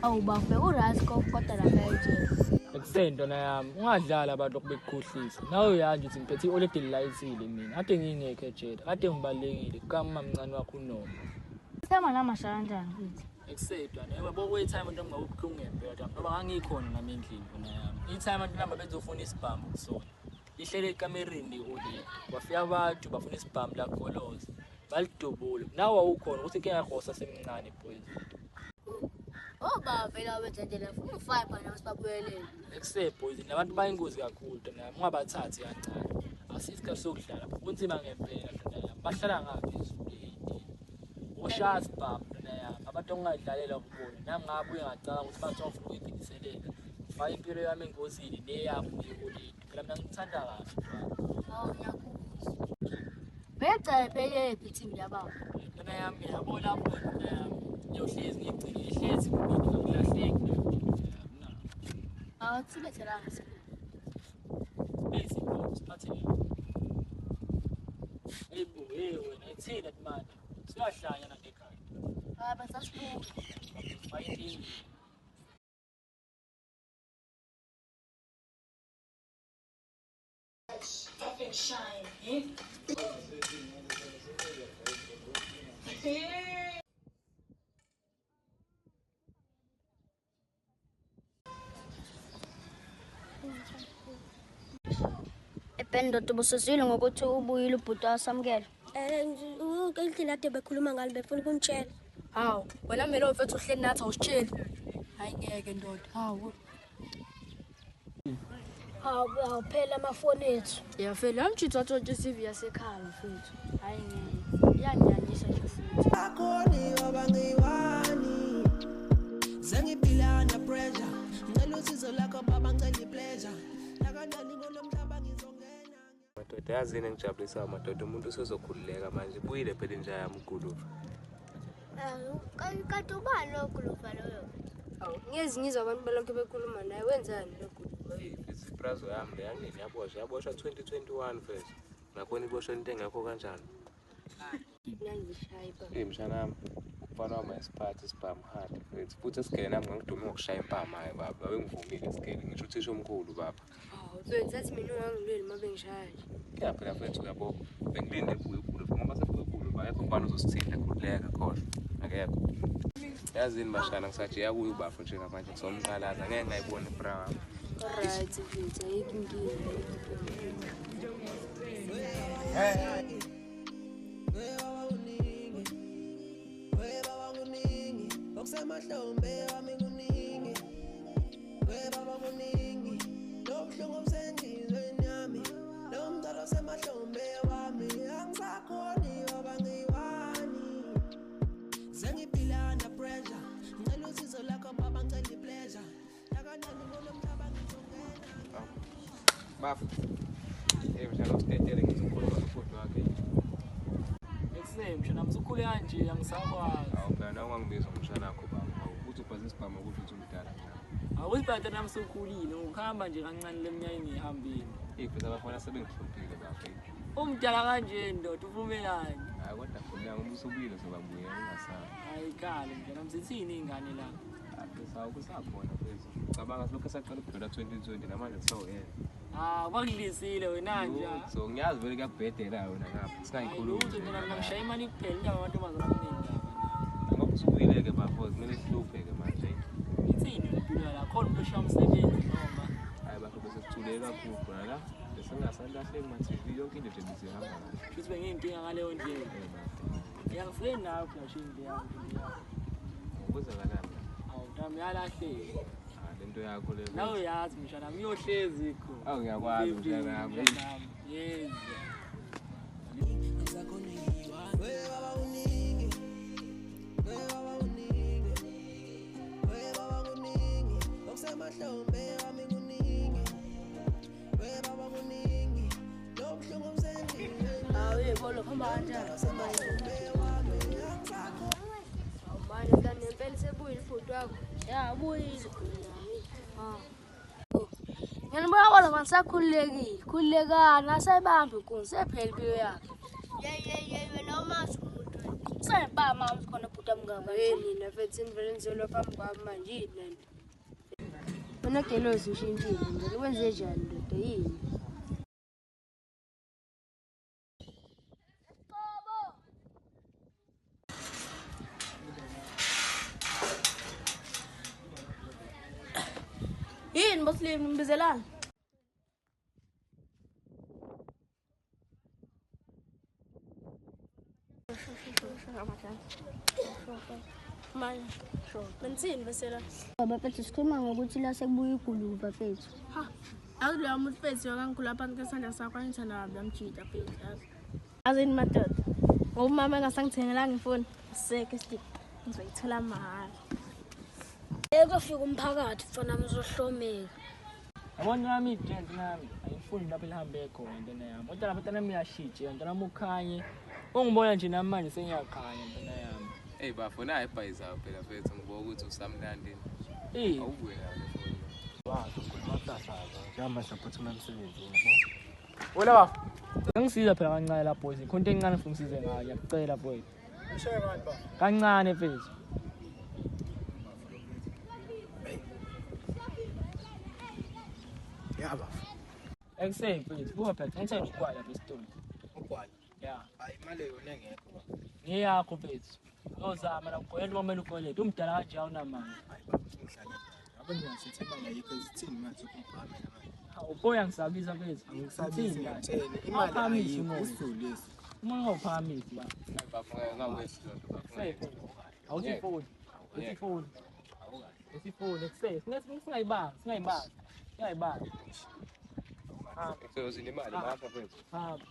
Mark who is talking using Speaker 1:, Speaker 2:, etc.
Speaker 1: Awu bafo, uright kodwa lapha ejele.
Speaker 2: Ekuseni yami, ungadlali abantu okubekukhohlisa. Nawe uyazi ukuthi ngiphethe i-oledi elilayithile mina. Kade ngingekho ejele, kade ngibalekile kukamamncane wakho uNoma.
Speaker 1: Sema namashaya kanjani futhi?
Speaker 2: Ekuseni ntwana, yabo kwe-time nto ngabe kubuhlungu ngempela ngoba ngangikhona nami endlini ntwana yami. I-time abantu namba bezofuna isibhamu kusona. Ihlele ekamereni le-oledi. Kwafika abantu bafuna isibhamu la goloza. Balidubula. Nawe wawukhona ukuthi inkinga yakho usasemncane boys.
Speaker 1: Obaba vele abenza nje la funa ufire phana sibabuyelele.
Speaker 2: Ekuseni boys, nabantu bayingozi kakhulu ntwana yami. Ungabathathi kancane. Asisikhathi sokudlala. Kunzima ngempela ntwana yami. Bahlala ngaphi ezulu ey'ntini. Ushaya sibhamu ntwana yami. Abantu ongadlalela kubona. Nami ngabuye ngacabanga ukuthi bathi bafuna ukuyiphindiselela. Ngifake impilo yami engozini neyabo ne-oledi. Phela mina ngikuthanda kabi ntwana.
Speaker 1: Hawu ngiyakuzwa. Becele phele ephi yababa.
Speaker 2: Ntwana yami yabo lapho ntwana yami. Ngiyohlezi ngigcine ihlezi kumina ngingalahleki.
Speaker 1: Awu sibethe la ngisiphi.
Speaker 2: Bese siphathele. Yebo, hey wena ithina manje. Siyahlanya la ekhaya.
Speaker 1: Hayi basasibuka.
Speaker 2: Fighting.
Speaker 1: Ebendoda ubusizile ngokuthi ubuyile ubhuti wasamukela.
Speaker 3: Endlini kade bekhuluma ngalo befuna ukumtshela.
Speaker 4: Hawu, wena mele mfethu uhleli nathi awusitsheli. Hayi ngeke ndoda. Hawu.
Speaker 3: Hawu hawu phela amafoni ethu.
Speaker 4: Ya fela amjithu atshontshe i-CV yasekhaya mfethu. Hayi ngeke. Iyanyanyisa nje futhi.
Speaker 5: Akhoni wabangiwani sengiphila under pressure ngicela usizo lakho baba ngicela i-pleasure nakanjani kulo mhlaba ngizongena.
Speaker 6: Madoda yazini engijabulisayo madoda, umuntu usezokhululeka manje. Ibuyile phela inja yami uguluva.
Speaker 1: Kanti ubani lo guluva loyo?
Speaker 4: Hawu, ngiyezi ngizwa abantu balokhu bekhuluma naye wenzani lo guluva?
Speaker 6: Iprazo yami le yangini yaboshwa, yaboshwa 2021 mfethu. Nakhona iboshwa into engekho kanjani.
Speaker 4: Nangishaya ibaba.
Speaker 6: Hey mshana wami, umfana wami ayisiphathi isibhamu hard mfethu. Futhi esigele nami ngangidume ngokushaya impama hayi baba. Babengivumile esigele ngisho uthisha omkhulu baba.
Speaker 4: Hawu, mfethu athi mina ungangilweli uma bengishaya nje.
Speaker 6: Ya phela mfethu uyabo, bengilinde ebuye uguluva ngoba sebuye uguluva akekho umfana uzosithinta, khululeka khohlwa. Akekho. Yazini bashana ngisajiya kuye ubafo njengamanje ngizomqalaza ngeke ngayibona ibra wami.
Speaker 4: Alright mfethu, ayikho inkinga.
Speaker 5: We baba kuningi, we baba kuningi, okusemahlombe wami kuningi. We baba kuningi, lo buhlungu obusendlizweni yami, lo mthwalo osemahlombe wami, angisakhoni baba ngiwani. Sengiphila under pressure, ngicela usizo lakho baba ngicela i-pleasure. Nakanjani kulo mhlaba ngizongena.
Speaker 6: Bafo. Hey mshana usitetele ngizokhuluma nobhuti wakhe.
Speaker 2: Ekuseni mshana wami usukhule kanje angisakwazi.
Speaker 6: Awu phela nawe ungangibiza ngomshana wakho baba. Ukuthi ubhaza isibhamu ukuthi uthi umdala mshana.
Speaker 2: Awuthi phela nami usukhulile ngokuhamba nje kancane leminyaka engihambile.
Speaker 6: Hey mfethu abafana sebengihluphile bafo.
Speaker 2: Umdala kanje ndoda uvumelani?
Speaker 6: Hayi kodwa khululeka ngoba usubuyile uzobabuyela ungasabi.
Speaker 2: Ayikhale mshana wami sithini iy'ngane la?
Speaker 6: Mfethu awukusakhona mfethu. Cabanga silokhu saqala ukudlula 2020 namanje kusawuyena.
Speaker 2: Ah, bakudlisile wena nje.
Speaker 6: So ngiyazi vele kuyakubhedela wena ngapha. Singayikhulumi.
Speaker 2: Lutho mina mina ngishaya imali kuphela indaba amantombazane amaningi lapha.
Speaker 6: Ngoba usubuyile-ke bafo kumele sihlupheke manje.
Speaker 2: Ithini impilo la? Khona umuntu oshaya umsebenzi noma?
Speaker 6: Hayi bafo bese sithule kakhulu khona la. Bese ngingasalahleki ma-TV yonke into nje bezihamba kahle.
Speaker 2: Shuthi bengiyinkinga ngaleyo ndlela.
Speaker 6: Eh bafo.
Speaker 2: Yangifuni nawe phela sho indlu yami.
Speaker 6: Kwenzakalani la?
Speaker 2: Awu mntami yalahleka.
Speaker 6: Ah, lento yakho le.
Speaker 2: Nawe uyazi mshana wami iyohlezi kho.
Speaker 6: Awu ngiyakwazi mshana wami.
Speaker 2: Yeza.
Speaker 5: Angisakhoni ngiyiwani. We baba kuningi, we baba kuningi, we baba kuningi, okusemahlombe wami kuningi. We baba kuningi, lo buhlungu obusendleleni.
Speaker 4: Hawu yebo lo hamba kanjani?
Speaker 5: Osemahlombe wami angisakhoni.
Speaker 4: Hawu manje mntana ngempela sebuyile ubhuti wakho.
Speaker 1: Ya ubuyile. Ngiyanibona kodwa manje sakhululekile. Khululekani asayibambi inkunzi sephela impilo yakhe.
Speaker 3: Ye ye ye wena umazi umuntu wena.
Speaker 1: Semba mama khona bhuti amngaka.
Speaker 4: Hey nina mfethu nivele nizolwa phambi kwami manje yini lento? Wena gelosi ushintshile nje wenze njani ndoda yini?
Speaker 1: Yini bosilimi nimbizelana?
Speaker 7: Manje, bese la.
Speaker 3: Baba mfethu sikhuluma ngokuthi la sekubuya iguluva mfethu.
Speaker 7: Ha, akuloya muntu mfethu yokangikhula phansi kwesandla sakho angithanda kabi lamjita mfethu yazi. Azini madoda. Ngoba umama engasangithengelanga ifoni, sisekho isidingo. Ngizoyithola mahhala.
Speaker 1: Ekufika umphakathi mfana mzohlomeka.
Speaker 2: Yabona nami ident nami ayifuni lapho elihambe khona ntwana yami. Kodwa lapho ntwana yami iyashintsha ntwana yami ukhanye. Ungibona nje namanje sengiyakhanya ntwana yami.
Speaker 6: Hey bafo nayi ibhayizayo phela mfethu ngibuka ukuthi usamnandi.
Speaker 2: Eh.
Speaker 6: Awubuye nayo le foni.
Speaker 8: Njengoba siyaphuthuma emsebenzini yabo.
Speaker 2: Wena bafo. Ngisiza phela kancane la boys. Khona into encane ngifuna ungisize ngayo ngiyakucela boy.
Speaker 8: Ushaye mani bafo.
Speaker 2: Kancane mfethu.
Speaker 8: Ya bafo.
Speaker 2: Ekuseni mfethu buka phela ngithenge ugwayi lapha esitolo.
Speaker 8: Ugwayi.
Speaker 2: Ya.
Speaker 8: Hayi imali yona engekho bafo.
Speaker 2: Ngeyakho mfethu. Uzozama la ukweleta uma kumele ukwelete. Umdala kanje awunamali.
Speaker 8: Hayi bafo ngidlala. Yabo ngiyasithe imali ayikho izithini manje ukuphamela manje.
Speaker 2: Hawu boy angisabisa mfethu.
Speaker 8: Angikusabisi ngiyakutshela imali
Speaker 2: Awuphakamisi
Speaker 8: ayikho
Speaker 2: umoya.
Speaker 8: isizulu lesi.
Speaker 2: Umoya ungawuphakamisi ba.
Speaker 6: Hayi bafo ngangawethu lento bafo.
Speaker 2: Awuthi phone. Uthi phone. Uthi phone ekuseni. Singayibanga, singayibanga. Singayibanga.
Speaker 6: Seyozini imali ngapha mfethu.
Speaker 2: Hamba.